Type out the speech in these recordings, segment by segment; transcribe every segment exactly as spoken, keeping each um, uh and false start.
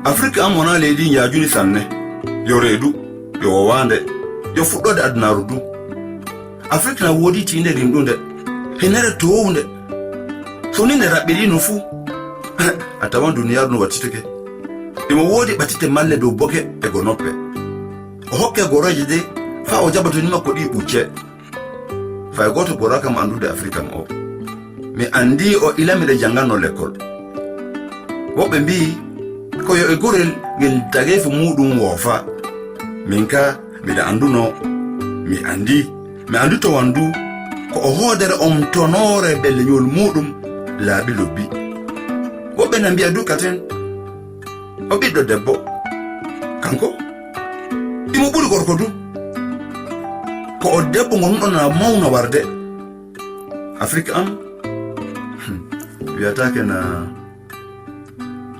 Afrik am wonaa leydi njaajuni sanne, yo reedu, yo wowaande, yo fuɗɗoode adunaaru du. Afrik na woodi tiinde rimɗunde, hinere townde. So ni nde raɓɓiɗino fuu, a tawan duniyaaru no wattitake. Imo woodi ɓatitte malle dow boke e gonoppe. O hokke gorooje de faa o jaɓa toni makko ɗi ɓucce. Fay gooto ɓuraaka mo anndude Afrik am o. Mi anndi o ila miɗa jannganno lekkol. Woɓɓe mbi'i, ko yo e gorel ngel tageefu muuɗum woofa. Min ka, miɗa annduno, mi anndi, mi anndito wandu, ko o hoodere om tonoore ɓe leñol muuɗum laabi lobbi. Woɓɓe na mbi'a du katen, o ɓiɗɗo debbo. Kanko, imo ɓuri gorko du. Ko o debbo ngonɗo na mawna warde. Afrik am, hmm, wiyataake na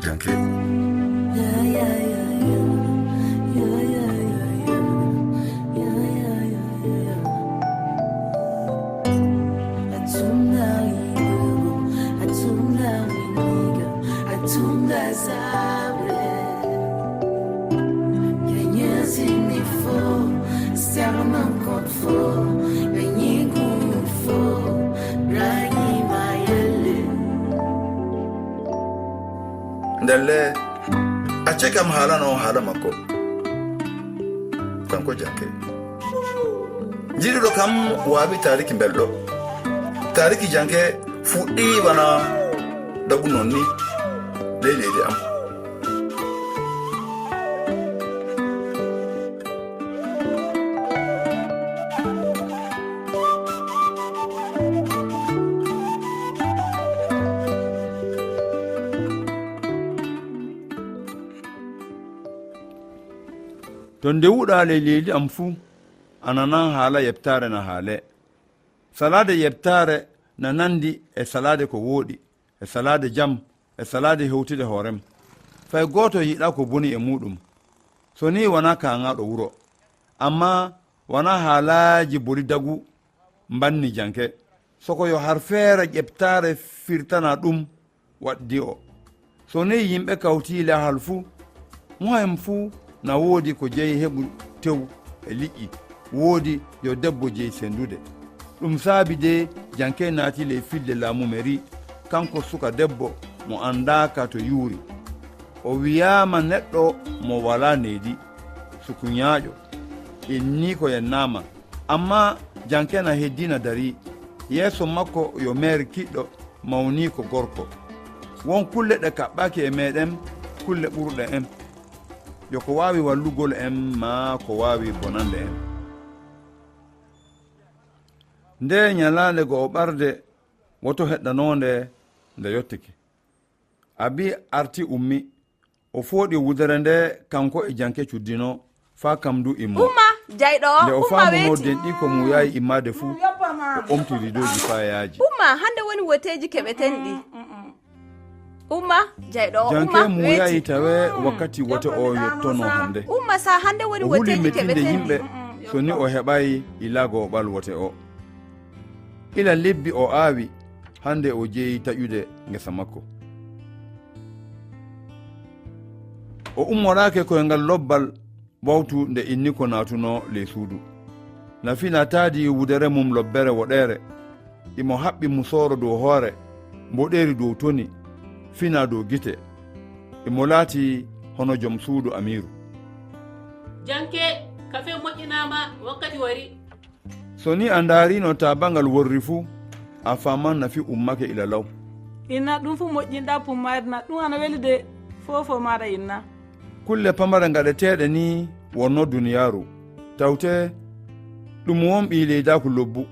janke. Ndelle, acce kam haalano haala makko. Kanko janke. Jiɗuɗo kam waawi taariki mbelɗo. Taariki janke fuɗɗi wana dagu non ni ley leydi am. To ndewuɗaa ley leydi am fuu, a nanan haala yeɓtaare na haalee. Salaade yeɓtaare na nanndi e salaade ko wooɗi, e salaade jam, e salaade hewtude hoorem. Fay gooto yiɗaa ko boni e muuɗum. So nii wanaa kaaŋaaɗo wuro. Ammaa wanaa haalaaji boli dagu mbanni janke. Soko yo har feere ƴeɓtaare firtana ɗum waɗdi o. So nii yimɓe kawtii lahal fuu, mo hen fuu na woodi ko jeyi heɓu tew e liƴƴi, woodi yo debbo jeyi senndude. Ɗum saabi de janke naati ley filde laamu meri, kanko suka debbo mo anndaaka to yuuri. O wiyaama neɗɗo mo walaa needi, sukuɲaajo, inniiko yennaama. Ammaa janke na heddina darii. Yeeso makko yo meer kiɗɗo mawniiko gorko. Won kulle ɗe kaɓɓaaki e meeɗen, kulle ɓurɗe en. Yo ko waawi wallugol en maa ko waawi bonande en. Nde nyalaande go o ɓarde woto heɗɗanoonde nde yottike. Abi arti ummi. O fooɗi wudere nde kanko e janke cuddino, faa kam du immo. Umma, jayɗo o, nde o umma faamuno weeti. Denɗi ko muuyayi immaade fuu, o omti ridooji faa yaaji. Umma, hande woni woteeji keɓeten ɗi. Umma, jayɗo o, janke umma, muuyayi weeti. Tawe wakkati wote o yottono hande. Umma, sa hande woni o huli woteeji metinde keɓeten yimɓe, ɗi. So ni o heɓayi ilaago ɓal wote o. Ila lebbi o aawi, hande o jeyi taƴude ngesa makko. O ummoraake koyngal lobbal wawtu nde inniko naatuno ley suudu. Na fina taadi wudere mum lobbere woɗeere. Imo haɓɓi musooro dow hoore, mboɗeeri dow toni, fina dow gite. Imo laati hono jom suudu amiiru. Janke, kafe moƴƴinaama, wakkati wari. So ni a ndaarino taabangal worri fu, a faaman nafi ummake ila law. Inna, ɗum fu moƴƴinɗa pummayri na, ɗum ana weli de, fofo maɗa inna. Kulle pamare ngaɗeteeɗe ni wonno duniyaaru. Tawte ɗum won ɓii leydaaku lobbu.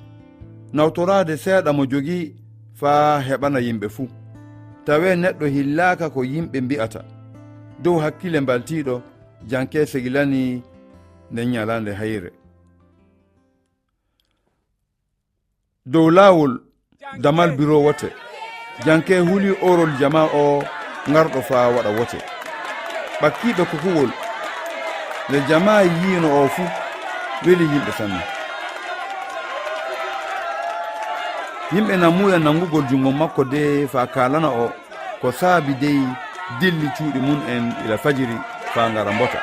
Nawtoraade seeɗa mo jogii faa heɓana yimɓe fuu. Tawe neɗɗo hillaaka ko yimɓe mbi'ata. Dow hakkile mbaltiiɗo, janke segilani nden nyalaande hayre. Dow laawol, damal biro wote, janke huli orol jamaa o ngarɗo faa waɗa wote. Ɓakkiiɓe kokuwol, nde jamaa yiino o fuu, weli yimɓe sanne. Yimɓe na muuya nangugol junngo makko de faa kaalana o ko saabi dey dilli cuuɗi mum en ila fajiri faa ngara mbota.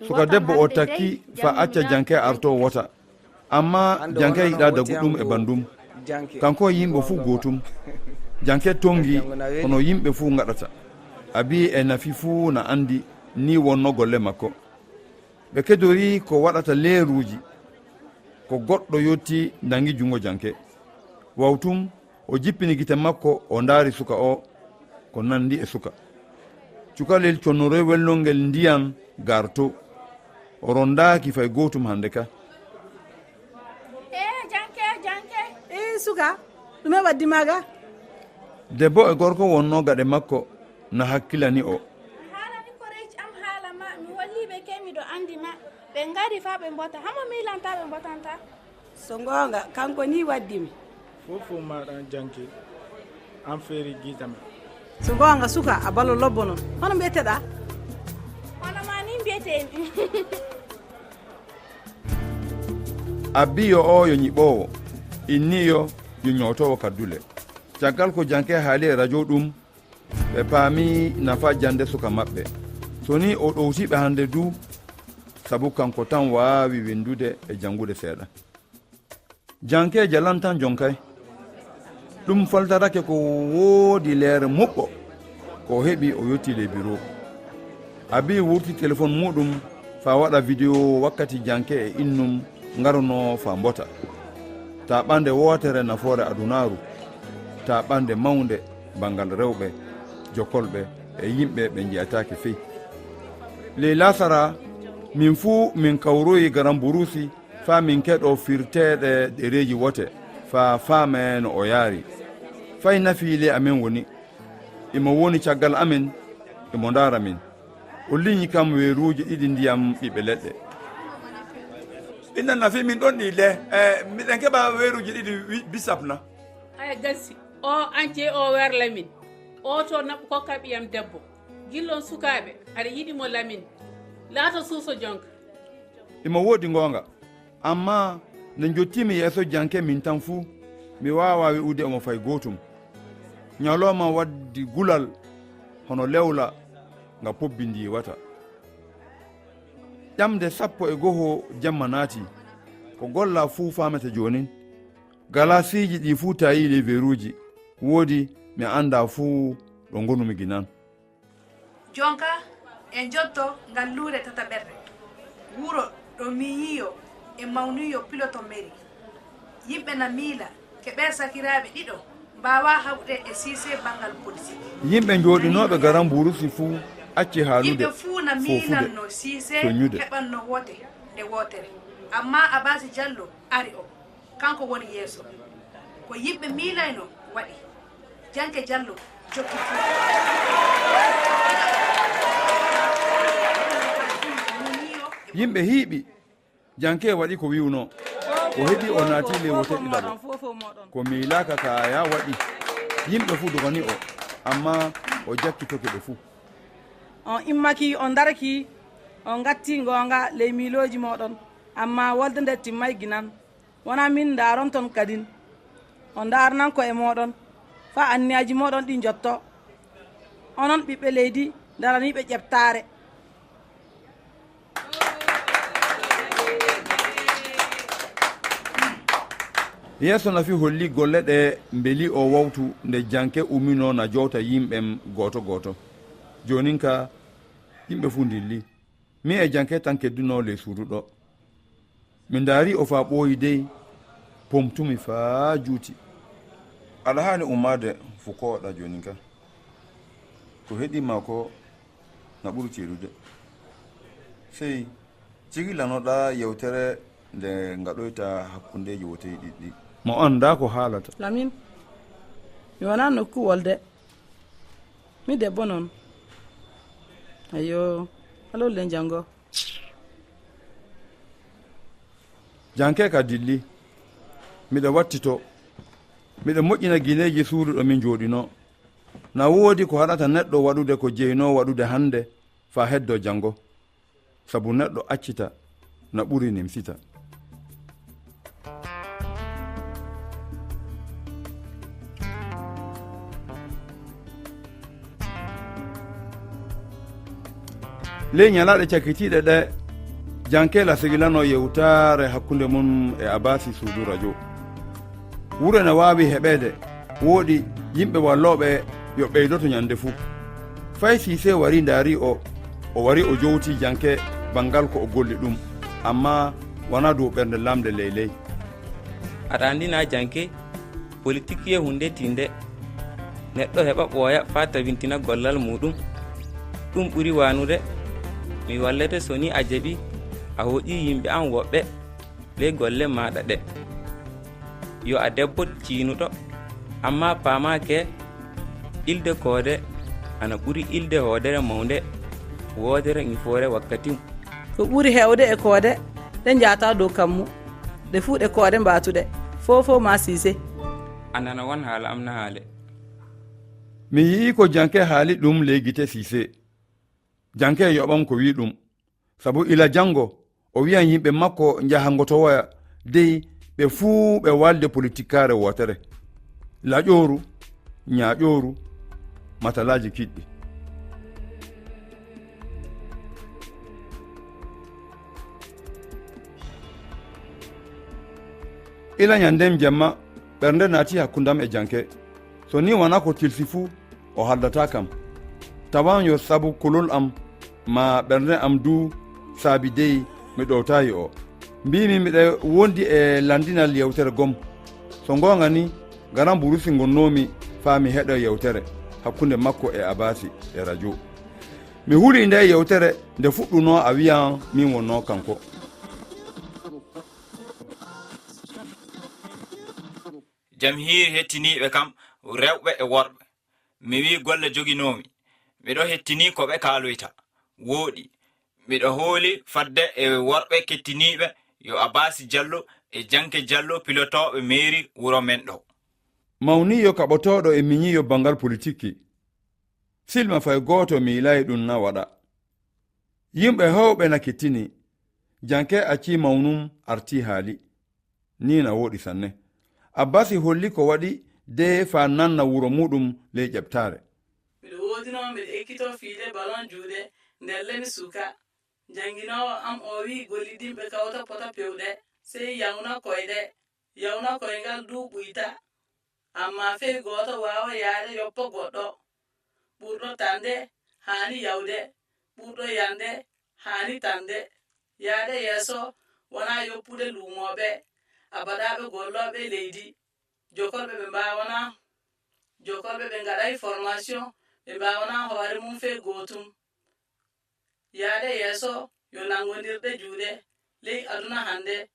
Suka debbo o takki faa acca Janke artoo wota. Amma Janke yiɗaa dagu ɗum e banndum. Kanko e yimɓe fuu gootum. Janke tonngi hono yimɓe fuu ngaɗata. Abi e Nafi fuu na anndi nii wonnoo golle makko. Ɓe kedorii ko waɗata leeruuji. Ko goɗɗo yottii nanngi junngo Janke. Wawtum o jippini gite makko, o ndaari suka o, ko nanndi e suka. Cukalel connoroy wellongel ndiyan garto. O rondaaki fay gootum hannde ka. Ee, Janke, Janke. Ee, suka, ɗume waddi ma ga? Debbo e gorko wonnoo gaɗe makko na hakkilani o. Haalani koreeji am haala ma, mi holli ɓe ke miɗo anndi ma. Ɓe ngari faa ɓe mbota, hamo miilanta ɓe mbotanta. So ngoonga, kanko nii waddi mi. Fow fow maaɗa Janke, an feeri giita ma. So ngoonga, suka, a balo lobbo non. Hono mbiyeteɗaa? Hono ma nii mbiyetee mi. Abbiyo o yo ñiɓoowo, inniyo yo ñootoowo kaddule. Caggal ko Janke haali e rajo ɗum, ɓe paami nafa jannde suka maɓɓe. So nii o ɗowtii ɓe hannde duu, sabu kanko tan waawi winndude e janngude seeɗa. Janke jalan tan jonkay. Ɗum faltarake ko woodi leere muɓɓo ko o heɓi o yottii ley biro. Abi wurti telefon muuɗum faa waɗa video wakkati Janke e innum ngarunoo faa mbota. Taa ɓande wootere nafoore adunaaru, taa ɓande mawnde banngal rewɓe, jokolɓe e yimɓe ɓe njiyataake fey. Ley laasara, min fuu min kawroyi garan buruusi faa min keɗoo firteeɗe ɗereeji wote faa faamee no o yaari. Fay Nafi ley amen woni. Imo woni caggal amen, imo ndaara min. O liñi kam weeruuji ɗiɗi ndiyam ɓiɓɓe leɗɗe. Inna Nafi, min ɗon ɗi le. Eh, miɗen keɓa weeruuji ɗiɗi wi-, bisap na? Haya gasi, o ance o werla min. O to naɓu kokka ɓiyam debbo. Gillon sukaaɓe, aɗa yiɗi mo Lamin. Laato suuso jonka. Imo woodi ngoonga. Amma nde njottiimi yeeso Janke min tan fuu, mi waawaa wi'ude omo fay gootum. Ñalooma waddi gulal hono lewla nga pobbi ndiiwata. Ƴamde sappo e goho jemma naati, ko gollaa fuu faamete joonin. Galaasiiji ɗii fuu taayii ley weeruuji, woodi mi anndaa fuu ɗo ngonumi ginan. Jonka, en njotto ngal luure tataɓerde, wuro ɗo miñiiyo e mawniiyo piloto meri. Yimɓe na miila ke ɓee sakiraaɓe ɗiɗo mbaawaa hawde e Siise banngal politik. Yimɓe njooɗinooɓe garan burusi fuu acci haalude, yimɓe fuu na miilanno Siise heɓanno woote nde wootere. Amma Abaasi Jallo ari o. Kanko woni yeeso. Ko yimɓe miilayno waɗi. Janke Jallo jokki fuu. Yimɓe hiiɓi. Janke waɗi ko wi'unoo. O heɓi o naati ley wote ɗiɗaɓo. Ko miilaaka ka ya waɗi. Yimɓe fuu dogani o. Amma o jakkitoke ɓe fuu. On immaki, on daraki, on ngatti ngoonga ley miilooji mooɗon. Amma wolde nde timmay ginan. Wonaa min ndaaronton kadin. On ndaaranan ko'e mooɗon, faa anniyaaji mooɗon ɗin njotto. Onon ɓiɓɓe leydi, ndaraniiɓe ƴeptaare. Yeeso Nafi holli golle ɗe mbeli o wawtu nde Janke umminoo na jowta yimɓen gooto gooto. Joonin ka, yimɓe fuu ndilli. Min e Janke tan keddunoo ley suudu ɗo. Mi ndaari o faa ɓooyi dey, pomtumi faa juuti. Aɗa haani ummaade fukooɗa joonin ka. Ko heɗii ma ko na ɓuri ceeɗude. Sey cigilanoɗaa yewtere nde ngaɗoyta hakkundeeji woteeji ɗiɗi. Mo anndaa ko haalata. Lamin, mi wonaa nokku wolde. Mi debbo non. Ayo, alollen janngo. Janke ka dilli. Miɗo wattito. Miɗo moƴƴina gineeji suudu ɗo min jooɗinoo. Na woodi ko haɗata neɗɗo waɗude ko jeynoo waɗude hannde faa heddoo janngo, sabu neɗɗo accita na ɓuri nimsita. Ley ñalaaɗe cakkitiiɗe ɗe, Janke la sigilanoo yewtaare hakkunde mum e Abasi suudu rajo. Wuro ene waawi heɓeede, wooɗi yimɓe wallooɓe yo ɓeydoto ñande fuu. Fay Siise wari ndaari o, o wari o jowti Janke banngal ko o golli ɗum, ammaa wanaa dow ɓernde lamnde ley ley. Aɗa anndina Janke, politik ye huunde tiinde. Neɗɗo heɓa ɓooya faa tabintina gollal muuɗum. Ɗum ɓuri waanude. Mi wallete so ni a jaɓi, a hooƴi yimɓe am woɓɓe ley golle maaɗa ɗe. Yo a debbo ciinuɗo, ammaa paamaake ilde koode ana ɓuri ilde hoodere mawnde, woodere ñifoore wakkati. Ko ɓuri heewde e koode, ɗe njaata dow kammu, ɗe fuu ɗe koode mbaatuɗe, fow fow maa Siise. A nana won haala am na haale. Mi yi'i ko Janke haali ɗum ley gite Siise. Janke yoɓam ko wi'i ɗum. Sabu ila janngo, o wi'an yimɓe makko njaha ngotowoya, dey ɓe fuu ɓe waalde politikkaare wootere. Laƴooru, ñaaƴooru, matalaaji kiɗɗi. Ila ñanndem jemma, ɓernde naati hakkundam e Janke. So ni wanaa ko tilsi fuu, o haldataa kam. Tawan yo sabu kulol am, maa ɓernde am duu saabi dey mi ɗowtaayi o. Mbiimi miɗa wondi e lanndinal yewtere gom. So ngoonga ni, garan burusi ngonnoomi faa mi heɗo yewtere hakkunde makko e Abasi e rajo. Mi huli nde yewtere nde fuɗɗunoo a wi'an min wonnoo kanko. Jam hiiri hettiniiɓe kam, rewɓe e worɓe. Mi wi'i golle joginoomi. Miɗo hettini ko ɓe kaaloyta. Wooɗi. Miɗo hooli fadde e worɓe kettiniiɓe yo Abasi Jallo e Janke Jallo pilotooɓe meeri wuro men ɗo. Mawniiyo kaɓotooɗo e miñiiyo banngal politikki. Silma fay gooto miilaay ɗum na waɗa. Yimɓe heewɓe na kettini. Janke accii mawnum artii haali. Nii na wooɗi sanne. Abbasi holli ko waɗi de faa nanna wuro muuɗum ley ƴeɓtaare. Miɗo woodinoo, miɗo ekkitoo fiide balon juuɗe nder lemi suka. Jannginoowo am o wi'i gollidinɓe kawta pota pewɗe, sey yawna koyɗe. Yawna koyngal duu ɓuyta. Ammaa fey gooto waawa yaade yoppa goɗɗo. Ɓurɗo tande haani yawde, ɓurɗo yande haani tande. Yaade yeeso wonaa yoppude luumooɓe, abadaaɓe gollooɓe leydi. Jokolɓe ɓe mbaawanaa, jokolɓe ɓe ngaɗay formation, ɓe mbaawanaa hoore mum fey gootum. Yaade yeeso yo nanngondirɗe juuɗe ley aduna hannde.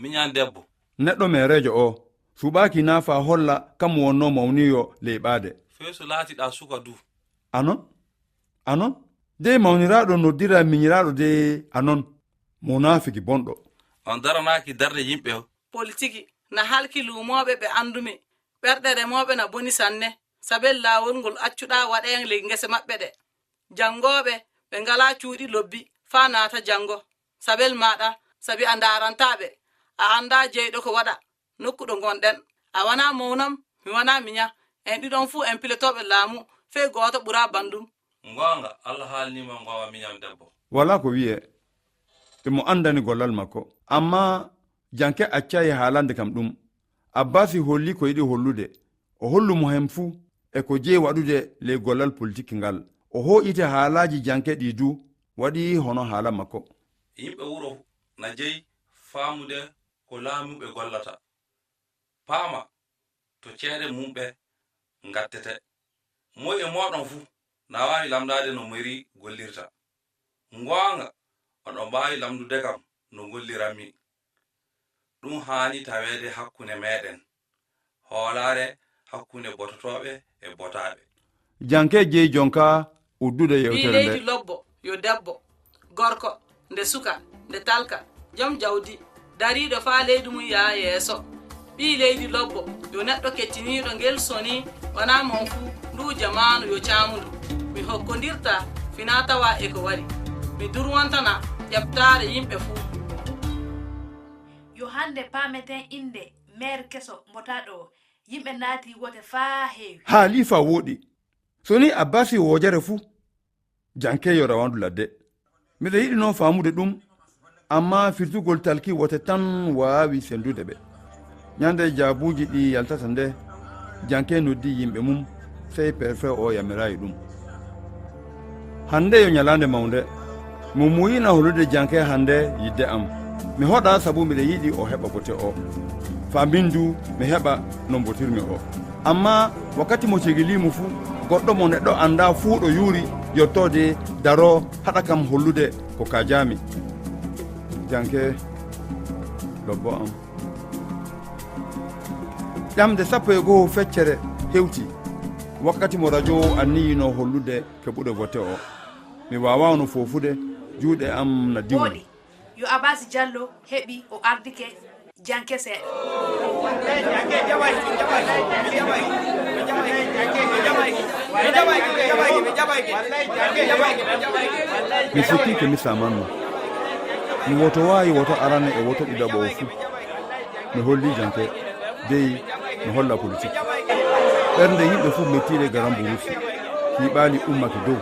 Miñan debbo. Neɗɗo meereejo oo suɓaaki naa faa holla kam wonnoo mawniiyo ley ɓaade. Fey so laatiɗaa suka duu. Anon? Anon? Dey mawniraaɗo noddira miñiraaɗo dey anon. Munaafiki bonɗo. On daranaaki darnde yimɓe o. Politiki na halki luumooɓe ɓe anndumi. Ɓerɗe remooɓe na boni sanne. Sabel laawol ngol accuɗaa waɗee ley ngese maɓɓe ɗe. Janngooɓe ɓe ngalaa cuuɗi lobbi faa naata janngo. Sabel maaɗa, sabi a ndaarantaa ɓe. A anndaa jeyɗo ko waɗa nokku ɗo ngonɗen. A wanaa mawnam, mi wanaa miña. En ɗiɗon fuu en pilotooɓe laamu, fey gooto ɓuraa banndum. Ngoonga, Allah haalnii ma ngoonga miñam debbo. Walaa ko wi'ee. Imo anndani gollal makko. Ammaa Janke accayi haalande kam ɗum. Abbasi holli ko yiɗi hollude. O hollu mo hen fuu e ko jeyi waɗude ley gollal politik ngal. O hooƴita haalaaji Janke ɗii duu, waɗi hono haala makko. Yimɓe wuro na jeyi faamude ko laamiiɓe gollata. Paama to ceede mumɓe ngattete. Moy e mooɗon fuu na waawi lamndaade no mairie gollirta. Ngoonga, oɗon mbaawi lamndude kam no ngolliranmi. Ɗum haani taweede hakkunde meeɗen. Hoolaare hakkunde bototooɓe e botaaɓe. Janke jeyi jonka uddude yewtere nde. Ɓii leydi lobbo yo debbo, gorko, nde suka, nde talka, jom jawdi, dariiɗo faa leydi mum yaha yeeso. Ɓii leydi lobbo yo neɗɗo kettiniiɗo ngel sonii, wanaa mon fuu. Nduu jamaanu yo caamundu. Mi hokkondirta finaa-tawaa e ko waɗi. Mi durwantana ƴeɓtaare yimɓe fuu. Yo hannde paameten innde meer keso mo taɗo. Yimɓe naati wote faa heewi. Haalii faa wooɗi. So nii Abbaasi woojere fuu, janke yo rawandu ladde. Miɗo yiɗi noon faamude ɗum, ammaa firtugol talki wote tan waawi senndude ɓe. Ñande jaabuuji ɗii yaltata ndee, janke noddii yimɓe mum, sey perfe oo yamiraayi ɗum. Hannde yo ñalaande mawnde. Mi muuyina hollude janke hannde yiɗde am. Mi hoɗa sabu miɗo yiɗi o heɓa bote o. Faa min du mi heɓa no mbotirmi o. Ammaa wakkati mo cegilii mo fuu, goɗɗo mo neɗɗo anndaa fuu ɗo yuuri yottoode daroo haɗa kam hollude ko kaajaami. Janke lobbo am. Ƴamde sappo e go'o feccere hewti wakkati mo rajo o anniyinoo hollude keɓuɗo vote o. Mi waawaano foofude, juuɗe am na diwli. Wooɗi, yo Abaasi Jallo heɓi o ardike janke seeɗa. Mi sikki ke mi samanno. Mi woto waawi woto arane e woto ɗiɗaɓo o fuu. Mi holli janke dey no holla politik. Ɓernde yimɓe fof mettiiɗe garam burusi, hiiɓaali ummake dow.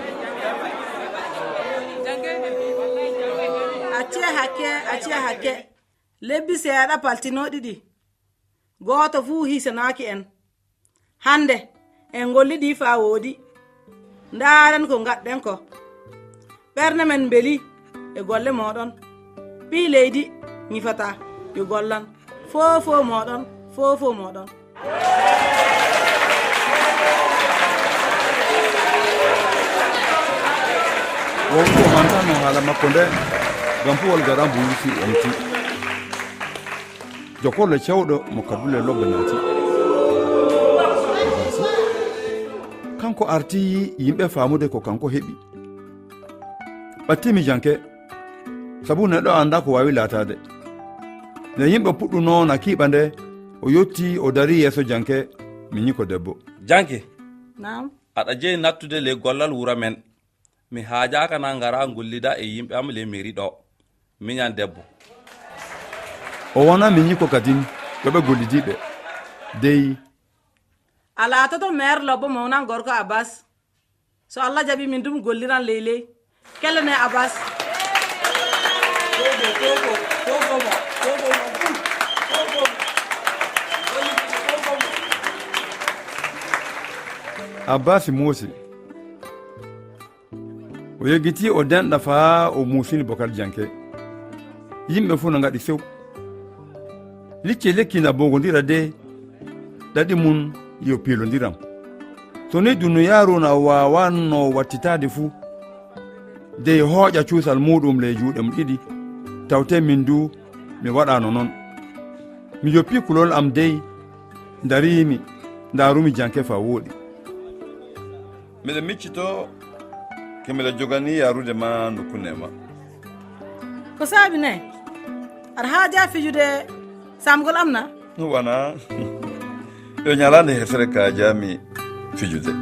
Acce hakke, acce hakke. Lebbi seeɗa paltinoo ɗiɗi. Gooto fuu hisanaaki en. Hannde en ngollidii faa wooɗi. Ndaaren ko ngaɗɗen ko. Ɓerne men mbelii e golle mooɗon. Ɓii leydi ñifataa yo gollan. Foofoo mooɗon, foofoo mooɗon. Wowto mantano haala makko nde, gam puwol gaɗa mbo yusi omti. Jokolle cewɗo mo kaddule lobbe naati. Kanko arti yimɓe faamude ko kanko heɓi. Ɓattimi janke, sabu neɗɗo anndaa ko waawi laataade. Nde yimɓe puɗɗunoo na kiiɓa nde, o yottii o darii yeeso janke, miñi ko debbo. Janke, aɗa jeyi nattude ley gollal wuro men. Mi haajaaka na ngaraa ngollida e yimɓe am ley meeri ɗo. Miñan debbo. O wona miñi ko kadin, yo ɓe gollidii ɓe. Dey. A laatoto meer lobbo mawnan gorko Abbas. So Allah jaɓii min dum golliran ley ley. Kelle ne Abbas. Abbas muusi. O yeggitii o denɗa faa o muusini bokal janke. Yimɓe fuu no ngaɗi sew. Licce lekki na bogondira de ɗaɗi mum yo piilondiram. So ni dunuyaaru na waawanno wattitaade fuu, dey hooƴa cuusal muuɗum ley juuɗe mum ɗiɗi, tawte min du mi waɗaano noon. Mi yoppii kulol am dey, ndariimi, ndaarumi janke faa wooɗi. Miɗo miccitoo ke miɗo joganii yaarude ma nokku neema. Ko saabi ne? Aɗa haajaa fijude saamgol am na? Wonaa. Yo ñalaande hertere kaajaami fijude.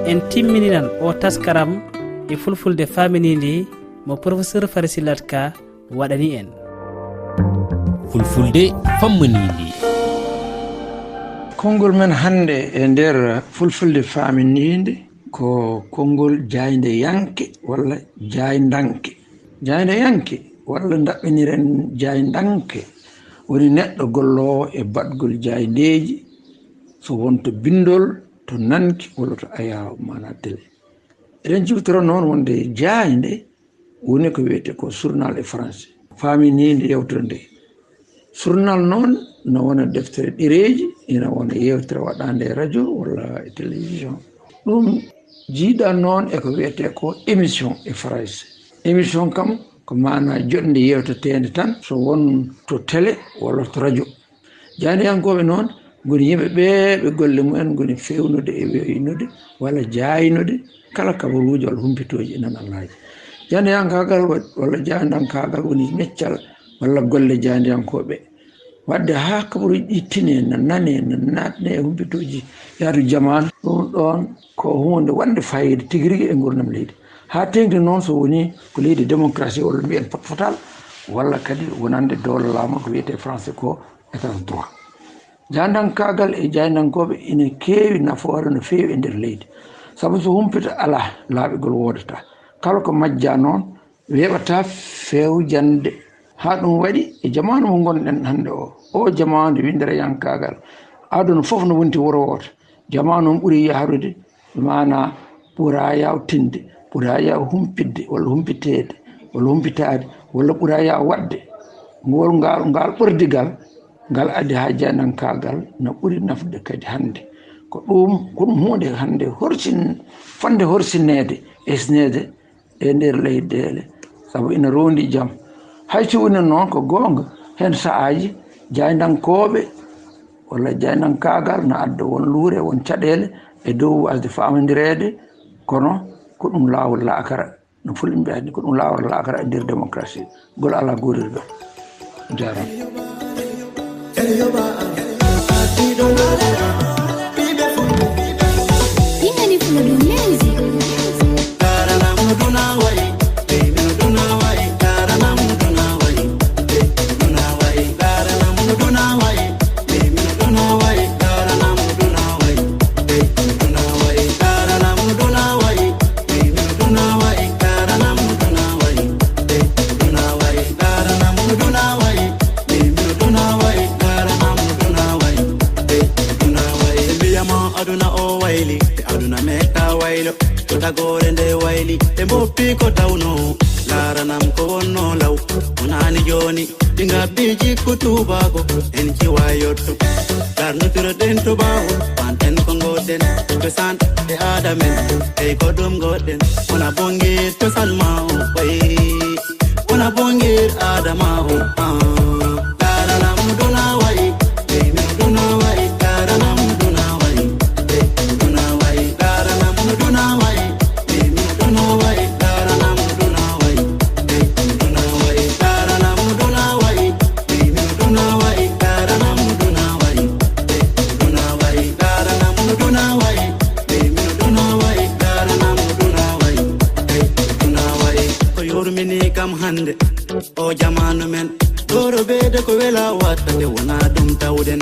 En timmininan o taskaram e fulfulde faaminiinde mo professeur Farisillat Ka waɗani en. Fulfulde faaminiinde. Konngol men hannde e nder fulfulde faaminiinde Ko konngol jaayndeyanke walla jaayndanke. Jaayndeyanke walla ndaɓɓiniren jaayndanke woni neɗɗo golloowo e baɗgol jaayndeeji, so won to binndol, to nanki walla to ayaawo, maanaa tele. Eɗen ciwtora noon wonde jaaynde woni ko wiyetee ko journal e français. Faami ni nde yewtere nde. Journal noon no wona deftere ɗereeji, ina wona yewtere waɗaande e radio walla e télévision. Ɗum jiida noon e ko wiyetee ko émission e français. Émission kam ko maanaa joɗnde yewteteende tan, so won to télé walla to radio. Jaayndiyankooɓe noon ngoni yimɓe ɓe ɓe golle mumen ngoni feewnude e weynude walla jaaynude kala kabaruuji walla humpitooji e nanallaaji. Jaayndiyankaagal wa-, walla jaayndankaagal woni meccal walla golle jaayndiyankooɓe. Waɗde haa kabaruuji ɗi tine, na nane, na naatne e humpitooji yaadu jamaanu. Ɗum ɗoon ko huunde waɗnde faayiida tigi rigi e nguurndam leydi. Haa teeŋti noon so woni ko leydi démocratie walla mbiyen fotfotal, walla kadi wonande dowla laamu ko wiyetee français ko état de droit. Jaayndankaagal e jaayndankooɓe ina keewi nafoore no feewi e nder leydi. Sabu so humpito alaa, laaɓigol woodataa. Kala ko majjaa noon, weeɓataa fewjande. Haa ɗum waɗi e jamaanu mo ngonɗen hannde o, o jamaanu winndereyankaagal, aduna fof no wonti wuro wooto. Jamaanu on ɓuri yahrude, maanaa ɓuraa yaawtinde, ɓuraa yaaw humpitde, walla humpiteede, walla humpitaade, walla ɓuraa yaaw waɗde. Ngol, ngaal, ngaal ɓordigal, ngal addi haa jaayndankaagal no ɓuri nafde kadi hannde. Ko ɗum, ko ɗum huunde hannde horsin-, fotnde horsineede, esneede e nder leyɗeele, sabu ina roondi jam. Hay so woni noon ko goonga, heen sahaaji jaayndankooɓe walla jaayndankaagal na adda won luure, won caɗeele e dow waasde faamondireede, kono ko ɗum laawol laakara. No fulɓe mbiyata ni, ko ɗum laawol laakara e nder démocratie. Gol alaa goorirɗo. Jaaraama. Ingani Fuladu Music. Aduna o wayli, e aduna meta waylo, to tagore nde wayli, e mboppi ko tawno, laaranam ko wonno law, wonani joni, ɗi ngabbi jikku tubaako, en ciwa yotto, darnotiro ɗen to ɓaawo, fanten ko ngoɗen, cosaan e aada men, ey ko ɗum ngoɗen, wona bongir cosaan ma o, oy, wona bongir aada ma o, ah. Dara lamɗo na wayi, ey mi ɗo na wayi, dara lamɗo na wayi, ey mi ɗo na wayi, dara lamɗo na wayi, ey mi ɗo na wayi, dara lamɗo na wayi, ey mi ɗo na wayi, dara lamɗo na wayi, ey mi ɗo na wayi, dara lamɗo na wayi, ey mi ɗo na wayi, dara lamɗo na wayi, ey mi ɗo na wayi, dara lamɗo na wayi, ey mi ɗo na wayi. Ko yurmini kam hannde. O jamaanu men, ɗo ɗo ɓeyde ko wela watta, nde wona ɗum tawɗen.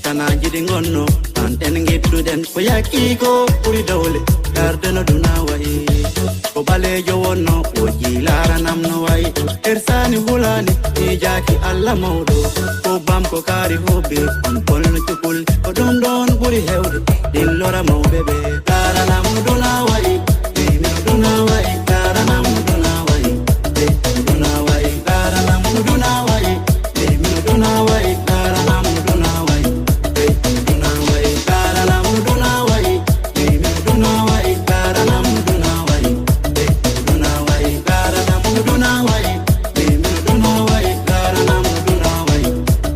Tanaaji ɗi ngonno, tan en ngidduɗen. Ko yakki ko ɓuri dowle, darde no duna wayi. Ko ɓaleejo wonno, o jii laaranam no wayi. Ersani hulani, miijaaki Allah mawɗo. Ko bam ko kaari hobbi, on polno cukul. Ko ɗum ɗon ɓuri hewde, dillora mawɓe ɓe. Laara lamɗo duna wayi, ey mino duna wayi, laara lamɗo duna wayi, ey duna wayi, laara lamɗo duna wayi, ey mino duna wayi, laara lamɗo duna wayi, ey duna wayi, laara lamɗo duna wayi, ey mino duna wayi, laara lamɗo duna wayi, ey duna wayi, laara lamɗo duna wayi, ey mino duna wayi, laara lamɗo duna wayi,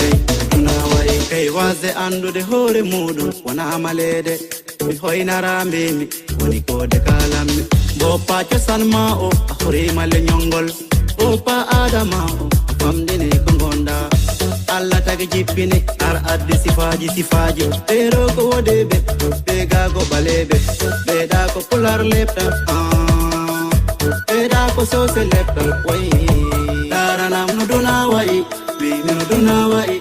ey duna wayi. Ey wasde anndude hoore muɗum wona maleede. Mi hoynara mbimi woni ko de kalammi. Boppa cosaan ma o, a horima le ñongol. Boppa aada ma o, a famɗini ko ngonɗa. Allah tagi jippini, ar addi sifaaji sifaaji. Ɓeero ko wodeɓe, ɓe ga ko ɓaleɓe. Ɓeeɗa ko pular leptal, ah. Ɓeeɗa ko sose leptal, wayi. Laara lamɗo duna wayi, wi mino duna wayi.